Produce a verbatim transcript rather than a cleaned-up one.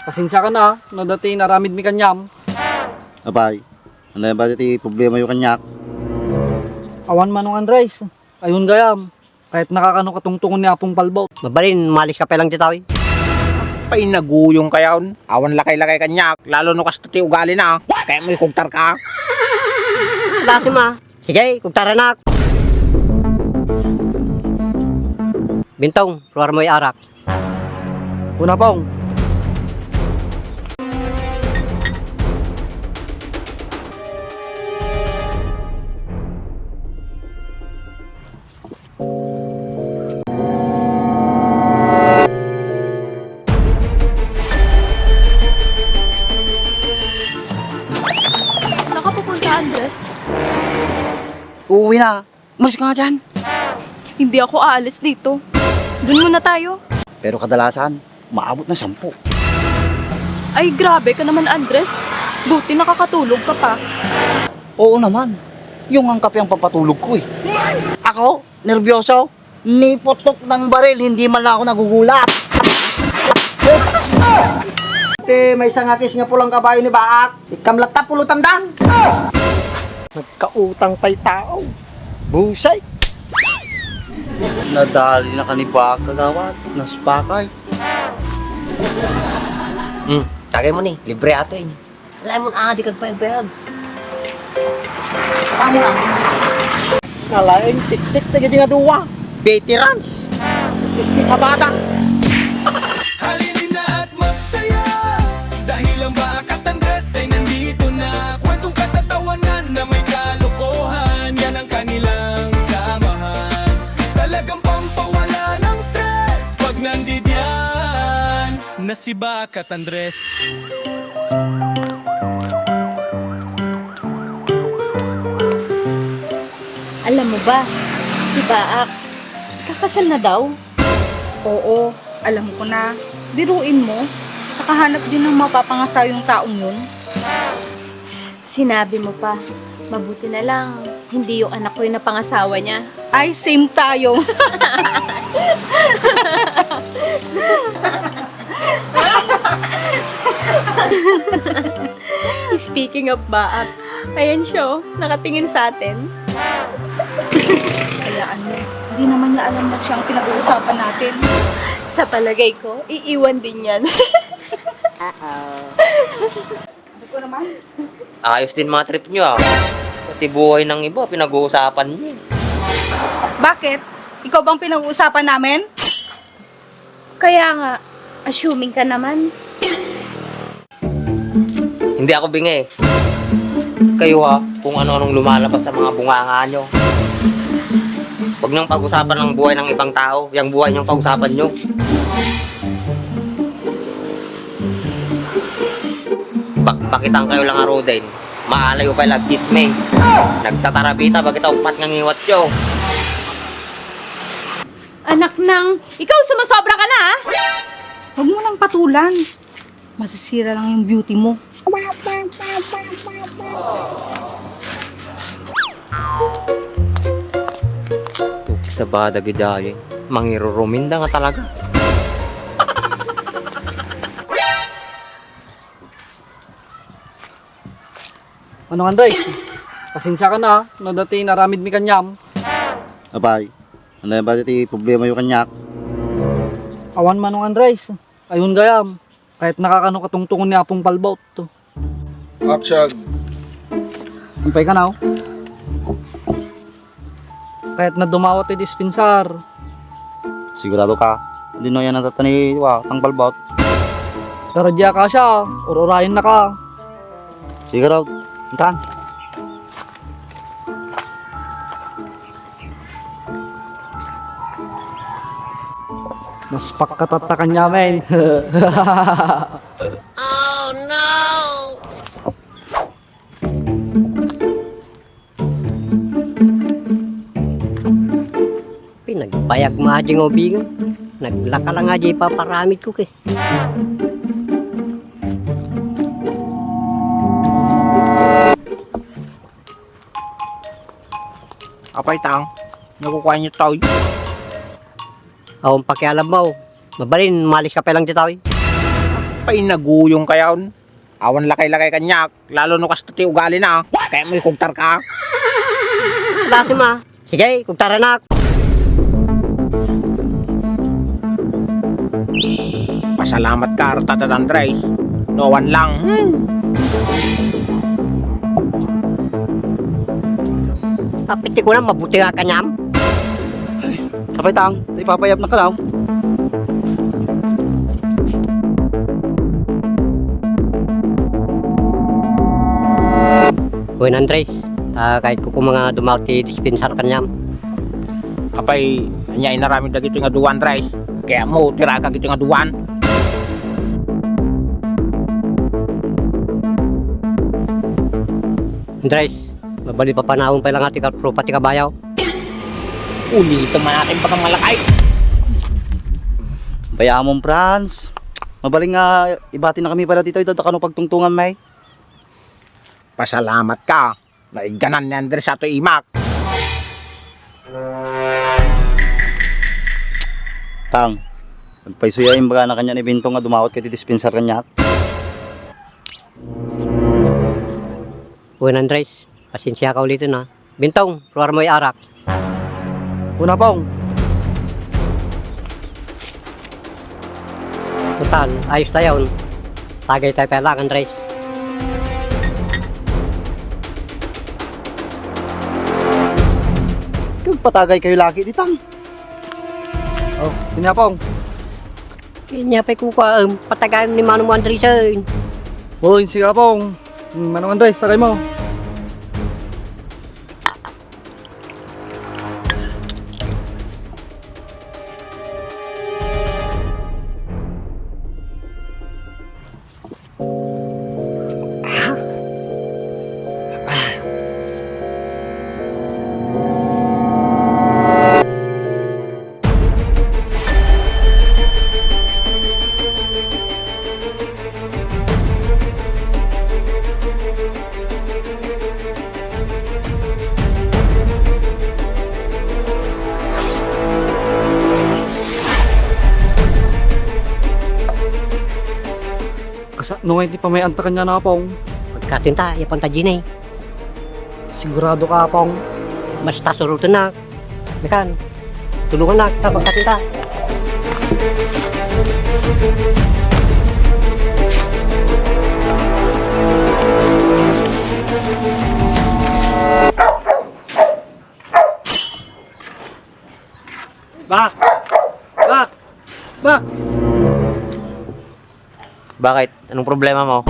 Pasensiakan a, no dayta inaramidmi kaniam. Apay, ania ba ti problemayo kaniak? Awan, Manong Andres. Ayon gayam, kayatnaka kano katungtongen ni Apong Palbot. Mabalin, umaliska pay lang dita, oy. Apay, naguyongkayon. Awan lakay-lakay kaniak, lalo no kasta ti ugalina. Kayatmo ikugtarka? Dasi ma. Sige, kugtaranak. Bintong, ruar moy arak. Una, Pong. Saan ka pupunta, Andres? Uuwi na. Umalis ka nga dyan. Hindi ako aalis dito. Doon muna tayo. Pero kadalasan, maabot na sampu. Ay, grabe ka naman, Andres. Buti nakakatulog ka pa. Oo naman. Yung ang kape ang pampatulog ko eh. Ako, nerbiyoso, niputok ng baril, hindi man lang ako nagugulat. Te, may sangakis nga pulang kabayo ni Baak. Ikam latta pulutan dang. Nagkautang pa'y tao. Busay. Nadali na ka ni Baak, kagawad. Naspakay. Hmm, tagay mo ni. Libre ato eh. Laeng mo na, di kagbayag-bayag. Tama na. Nalaing tiktik na gidi nga duwa. Veterans. Isti sabada. Halina at magsaya dahil ang Baak at Andres ay nandito na. Kwentong katatawanan na may kalokohan, yan ang kanilang samahan. Talagang pampawala ng stress pag nandidiyan na si Baak at Andres. Alam mo ba, si Baak, ikakasal na daw. Oo, alam ko na. Biruin mo, nakahanap din ng mapapangasawang taong yun. Sinabi mo pa, mabuti na lang, hindi yung anak ko yung napangasawa niya. Ay, same tayo. Speaking of Baak, ayan siya, oh, nakatingin sa atin. Hayaan mo. Hindi naman niya alam na siya ang pinag-uusapan natin. Sa palagay ko, iiwan din yan. Ano ko naman? Ayos din mga trip nyo, ah. Pati buhay ng iba, pinag-uusapan nyo. Bakit? Ikaw bang pinag-uusapan namin? Kaya nga, assuming ka naman. Hindi ako bingi. Kayo ha, kung ano-anong lumalabas sa mga bunganga nyo. Huwag niyong pag-usapan ang buhay ng ibang tao, yung buhay niyong pag-usapan nyo. Bakbakitan kayo lang, Roden. Maalayo pa lang chismis. Nagtatarabita, bakit ang pat ng iwat nyo? Anak ng, ikaw, sumasobra ka na, ah! Huwag mo nang patulan. Masisira lang yung beauty mo. Sabada gidayeng, mangiruruminda nga talaga. Ano, Andres? Pasensiakan a, no dayta inaramidmi kaniam. Apay, ania ba ti problemayo kaniak? Awan, Manong Andres. Ayon gayam, kayatnaka kano katungtongen ni Apong Palbot. Action. Umpay ka na, oh. Kayatna dumawat ti dispensar. Sigurado ka? Di no yan natatani, wa, tang Palbot. Tara, diya ka siya. Ur-urayen na ka. Sigurado. Intan. Mas pagkatattakan niya, men. Oh, no! Pinagbayag mo, Ading Obingan. Naglaka lang nga di paparamid ko, ke. Apay tang, nakukuha niyo toy? Awan pakialam mo. Mabalin, umalis ka pa lang dito, eh. Pay naguyong kayon. Awan lakay-lakay kaniak, lalo no kasta ti ugalina. Kayatmo ikugtarka. Dasima. Sige, kugtaranak. Pasalamat ka, Arta, Dad Andres. No awan lang. Hmm. Apay ti kunam, mabuti nga kaniam. Apay, Tang, ta ipapayapnaka laeng. Wen, Andres, ta kayatko koma nga dumawat ti dispensar kaniam. Apay, ania inaramid dagitoy nga dua, Andres? Kayatmo, tiraek dagitoy nga dua? Andres, mabalin papanawen pay laeng ti ka-, tropa ti kabayo. Ulitem man natin pagkamalakay. Bayamon, Franz. Mabalin nga ibatinakami pay ditoy, ta kano pagtungtonganmi. Pasalamat ka. Naigganan ni Andres ato imak. Tang, agpayso ya imbagana kaniak ni Bintong nga dumawat ka iti dispensar kaniak. Wen, Andres, pasensiaka ulitin, a. Bintong, ruarmo ti arak. Una, Pong. Total, ayostayon. Tagaytayo pay laeng, Andres. Agpatagaykayo lagi dita. O, ania, Pong? Ania pay kukuam, patagayem ni Manong Andresen. O, sige, Pong. Hmm, Manong Andres, tagaymo. Kasano ngay ti pamay-anta kaniana, Apong? Pagkatinta, ya panta Jenny. Sigurado ka, Apong? Basta surotennak. Mekan, tulongannak, ta pagkatinta. Bak! Bak! Bak! Bakit? Anong problema mo?